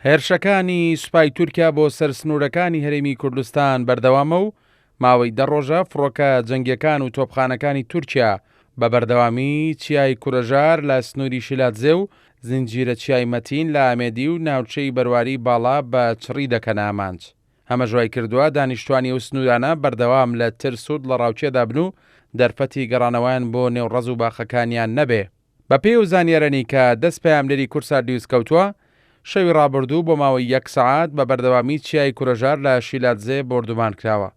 هێرشەکانی سوپای تورکیا بۆ سەر سنوورەکانی هەرێمی کوردستان بەردەوامە و ماوەی دە ڕۆژە فڕۆکە جەنگییەکان و تۆپخانەکانی تورکیا بە بەردەوامی چیای کورەژار لە سنووری شیلادزێ و زنجیرە چیای مەتین لە ئامێدی و ناوچەی بەرواری باڵا بە چڕی دەکەنە ئامانج. ئەمەش وایکردووە دانیشتوانی ئەو سنوورانە بەردەوام لە ترس و دڵەڕاوکێدا بن و دەرفەتی گەڕانەوەیان بۆ نێو ڕەز و باخەکانیان نەبێ. بەپێی ئەو زانیارانەی کە دەست پەیامنێری کوردسات نیوز کەوتووە، شەوی ڕابردوو بۆ ماوەی یەک سەعات بە بەردەوامی چیای کورەژار لە شیلادزێ بۆردومان کراوە.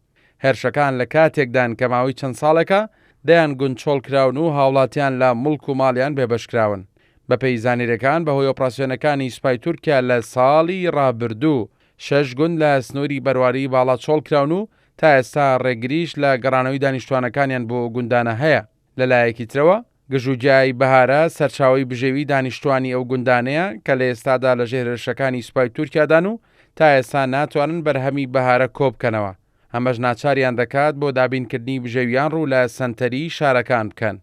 هێرشەکان لە کاتێکدان کە ماوەی چەند ساڵێکە دەیان گوند چۆڵ کراون و هاوڵاتیان لە موڵک و ماڵیان بێبەش کراون. بەپێی زانیرەکان بەهۆی ئۆپراسیۆنەکانی سوپای تورکیا لە ساڵی ڕابردوو شەش گوند لە سنووری بەرواری باڵا چۆڵ کراون و تا ئێستا ڕێگریش لە گەڕانەوەی دانیشتوانەکانیان بۆ ئەو گوندانە هەیە. لە لایەکی ترەوە، گژوگیای بەهارە سەرچاوەی بژێوی دانیشتوانی ئەو گوندانەیە کە لە ئێستادا لە ژێر هێرشەکانی سوپای تورکیادان و تا ئێستا ناتوانن بەرهەمی بەهارە کۆبکەنەوە، ئەمەش ناچاریان دەکات بۆ دابینکردنی بژێویان ڕوو لە سەنتەری شارەکان بکەن.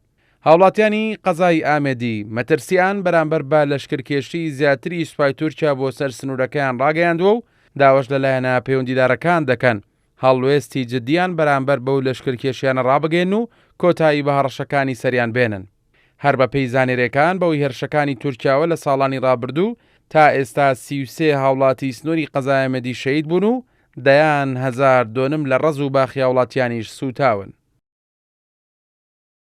هاوڵاتیانی قەزای ئامێدی، مەترسیان بەرامبەر بە لەشکرکێشی زیاتری سوپای تورکیا بۆ سەر سنوورەکەیان ڕاگەیاندووە و داواش لە لایەنە پەیوەندیدارەکان دەکەن هەڵوێستی جدییان بەرامبەر بەو لەشکرکێشیانە ڕابگەیەنن و کۆتایی بە هەڕەشەکانی سەریان بێنن. هەر بەپێی زانیرێکان بەهۆی هێرشەکانی تورکیاوە لە ساڵانی ڕابردوو تا ئێستا 33 هاوڵاتی سنووری قەزای ئامێدی شەهید بوون و دەیان هەزار دۆنم لە ڕەز و باخی هاوڵاتیانیش سووتاون.